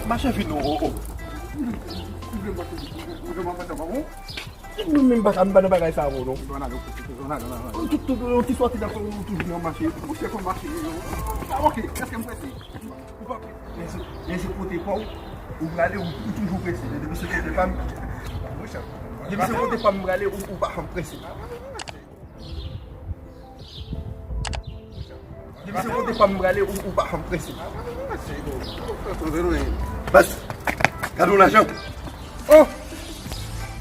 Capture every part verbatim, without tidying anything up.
Mache vin, o, o, o. Nou menm pa ka, m pa nan bagay sa, non. Tout, tout, yon ti sòti nan kò, nou toujou nan mache. Monchè, fò mache, yo. Ah, ok, èske m prese? Ou pa prese. Lè se, lè se kote pa w, ou prale, ou, ou toujou prese. Men depi se kote pa m, monchè, depi se kote pa m, m prale, ou, ou pa janm prese. Depi se kote pa m prale, ou, ou pa janm prese. Baz, gade yon lajan. Oh!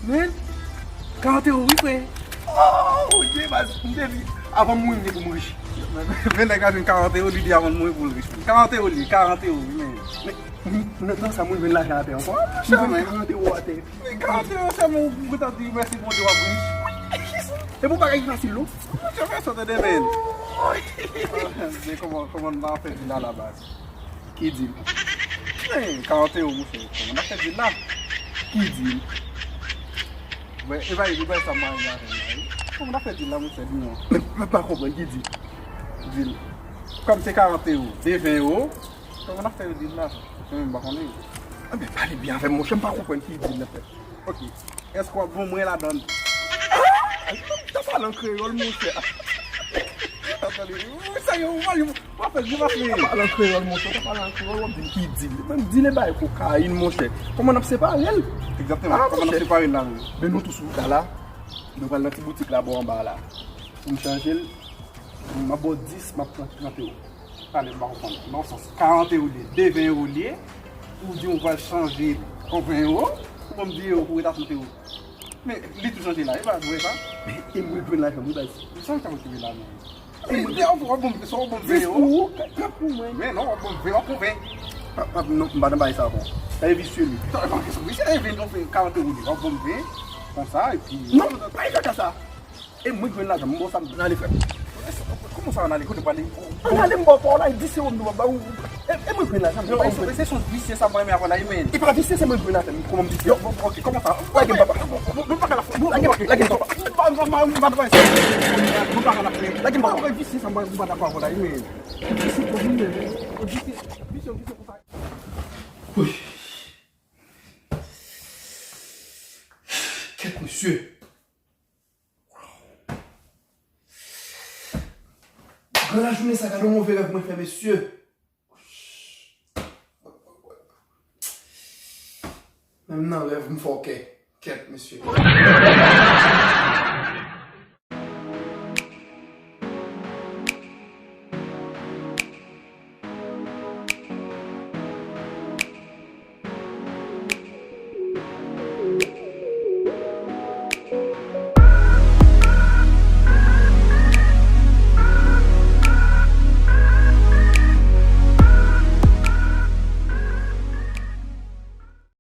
Men, karant ewo wi, frè. Oh, ok, baz, m te di, avan m mouri, m te pou m rich. Men nèg la jwenn karant ewo, li di avan l mouri pou l rich. Karant ewo li, karant ewo wi, men. Men, nan tan sa, mwen jwenn lajan atè ankò. Mwen jwenn karant ewo atè. Men karant ewo sèlman, ou gentan di mèsi Bondye, w ap rich. E pou bagay ki fasil, non? Monchè, fè sa, tande, men. Men kòman, kòman n ap fè di la, la baz? Ki dil? Men, karant ewo, monchè, kòman n ap fè dil la? Ki dil? Men, e bay, e bay sa mwen avè la, wi. Kòman n ap fè dil la, monchè, di non? Men, mwen pa konprann, ki dil? Dil. Kòm se karant ewo, de ven ewo, kòman n ap fè dil la? Mwen menm, m pa konnen. Anben, pale byen avè m, monchè, m pa konprann ki dil n ap fè. Ok. Èske w ap ban mwen ladann? Ah! Ou ta pale an kreyòl, monchè. Tande, wi, sa yo, w ap fè grimas, men. Ou ta pale an kreyòl, monchè, ou ta pale an kreyòl, w ap di m ki dil. Menm dil e bay kokayin, monchè. Kòman n ap separe l? Egzakteman, kòman n ap separe l la menm? Men nou tou sou wout la, la. Nou pral nan ti boutik la bò anba la. Pou m chanje l, m ap ba w dis, m ap pran trant ewo. Talè m pa konprann. Nan sans, karant ewo li ye, de ven ewo li ye, ou di w pral chanje an ven ewo, ou ban m dis ewo pou ret a trant ewo. Men, li tou chanje la, e pa vre sa? Men, e mwen jwenn lajan m wi, baz. Sa w t ap okipe la menm? E mwen jwenn, w ap ban m, sa w ap ban m ven ewo? Dis pou ou, trant pou mwen. Men non, w ap ban m ven, w ap pran ven. Ah, ah, non, m pa nan bagay sa, bon. Sa e visye li. Sa e pa kesyon visye, e ven, non, se karant ewo li. W ap ban m ven, konsa, epi. Non, pa e kaka sa. E mwen jwenn lajan, m ba w sa, m ale, frè m. Kòman sa, ann ale? Kote w prale? Ann ale, m ba w pa w la, e dis ewo m di w ap ba ou. E, e mwen jwenn lajan, m pa jwenn. Se, se yon visye sa, m pa renmen avè w la, e men. E pa visye, se mwen jwenn lajan, kòman m visye? Yo, bon, ok, kòman sa? Lage m, papa. Nou pa ka la fè. Lage m, lage m, papa. M pa, m pa, m pa, m pa fè sa. Nou pa ka la fè. Lage m, papa. Visye sa, m pa, m pa dakò avè w la, e men. Visye, visye, visye, visye konsa. Wi. Kèt, mesye. Gran lajounen sa, gade yon move rèv mwen fè, mesye. Menm nan rèv, m fòkè. Kèt, mesye.